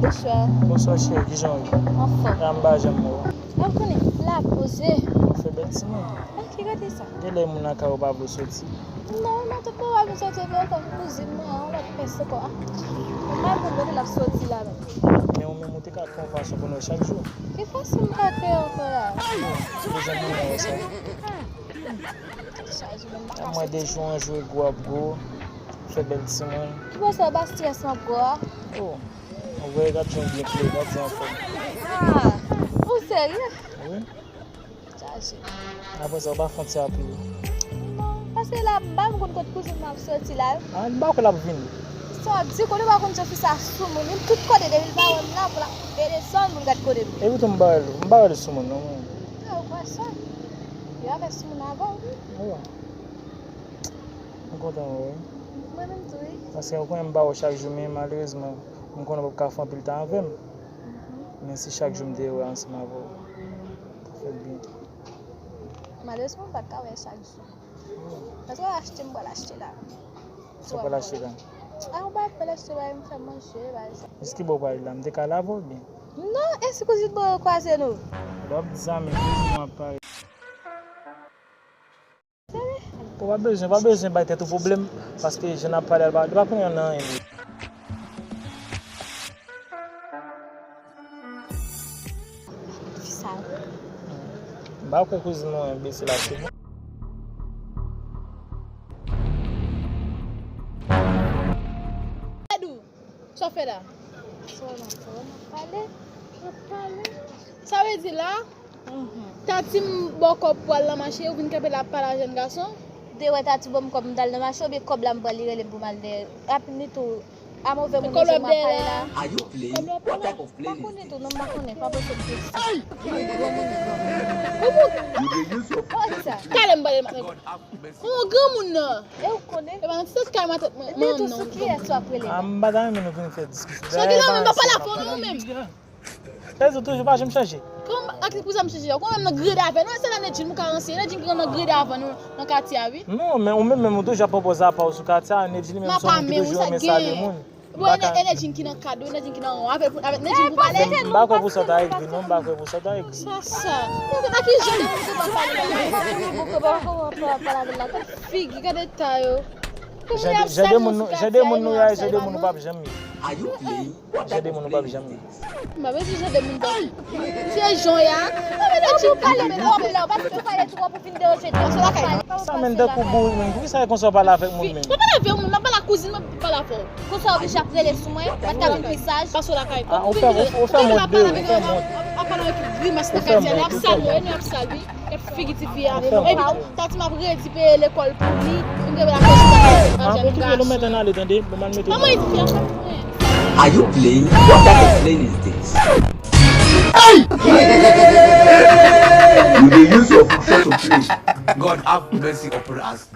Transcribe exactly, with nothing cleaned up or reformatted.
Bonswa. Bonswa cheri, kijan w ye? Anfòm. A, m pa janm wè w. A, ou konnen, la poze. Ou fè bèl timoun. Ok, gade sa. Genlè moun lakay ou pa vle w soti. Non, non, tout moun pa vle soti, men kòm kouzin mwen, yon lòt pès ankò. Mwen pa konn kote l ap soti la menm. Men ou menm ou te ka fè yon fason pou nou wè chak jou. Ki fason m ka fè ankò la? Ou bezwen moun nan wè sa. Chaje menm pa ka soti. Mwen de jou an jou e gwo ap gwo. Fè bèl timoun. Ki bò sa, ou pa strès m ap gwo a? Oh. Ou wè, gad jan w byen klere, gad jan w anfòm. Ah, ou serye? Wi. Chaje. Apre sa, ou pa fè yon ti apre? Non, paske la, m pa konn kot kouzin mwen ap soti la. Ah, m pa kwè l ap vini. Sa w ap di, kote w pa konn jan fi sa soumoun, li tout kote depi l pa wè m la, pou l ap desann pou l gad kote m. Epi tou, m pa wè l, m pa wè l soumoun, non, mwen. Ah, ou kwè sa? Yo avè soumoun avè w. Wi. M kontan wè w, wi. Mwen menm tou, wi. Paske ou konnen m pa wè w chak jou, men malerezman, m konnen w p ap ka fè anpil tan avè m. Mhm. Men si chak jou m te wè ansanm avè w, t ap fè byen. Malerezman, m pa t ka wè chak jou. Wi. Paske w achte, m pral achte la. Sa w pral achte la? A, ou pa pral achte, ba m fè manje, ba. Jis ki bò w prale la? M te ka lave w byen? Non, e si kouzin mwen yo kwaze nou? Lè w ap di sa, men kouzin mwen ap pale. Ou pa bezwen, pa bezwen bay tèt ou pwoblèm, paske jan n ap pale a, li pa, li pa konnen nan anyen. Fi sa. M pa kwè kouzin mwen enbesil ase non. Sa w fè la? Sa w nan fè? N ap pale. N ap pale. Sa vle di la, mhm, Tati m ba w kòb pou al nan mache, ou vin kanpe la ap pale a jèn gason? De wè Tati ban m kòb m t al nan mache, oubyen kòb la m pran li rele m pou m al dèyè. Rapid li tou, a move moun yo jwenn m ap pale la. Are you playing? What type of play is this? Pa konnen tou, non, m pa konnen, pa panse m te sa. Ou bon? Talè m pale m ap Yon granmoun nan. E ou konnen? E pa nan ti tèt kay matant mwen, manman m nan. Li tou sou kiyès w ap rele la? A, m pa ta renmen nou vin fè diskisyon. Sa ki la menm, pa pale avè w non, ou menm. Tèt ou toujou pa janm chanje. Kòman ak pou sa m chanje? Ou konn menm nan grade avè nou, se nan Nedjine ou ka ranse, Nedjine ki nan grade avè nou nan katye a, wi. Non, men ou menm, menm ou toujou ap pran pòz apa w sou katye a, Nedjine li menm se yon moun ki toujou renmen salye moun. Bon, enèji ki nan kad ou, enèji ki nan ran avèk, avèk enèji pou pale. M pa kwè pou sa ta egri, non, m pa kwè pou sa ta egri. Sa, sa. Mwen konn a ki jan de moun ki pa pale la. Mwen konn pa kòman pou ap pale avè l la. Gad figi, gad eta yo. Jan de moun nou, jan de moun nou ye a, jan de moun nou p ap janm ye. Jan de moun nou p ap janm ye. M pa bezwen jan de moun pa. Se jan ya. Mwen vle di pale men twòp la, ou pa bezwen pale twòp. Sa menm tankou bouri menm. Poukisa e konsa w pale avèk moun menm? Mwen pale avè w menm, mwen pale ak kouzin mwen, mwen pale avè w. Konsa w oblije ap rele sou mwen, mwen t ka vin pi saj. Pase w lakay. Ah, ou fè, ou, ou fè mòd de, ou fè mòd. Ap pale avèk grimas nan katye a, ap sal mwen, ap sal wi. Gad figi tifi a. Epi, Tati m ap redi peye lekòl pou li, pou m te la fè chita. Ah, bon, kite l, ou mèt ann ale, tande? Bon, m al mete. Kòman e tifi a fè mwen? Are you playing? What type of plane is this? Hey! You dey use your function to play. God have mercy upon us.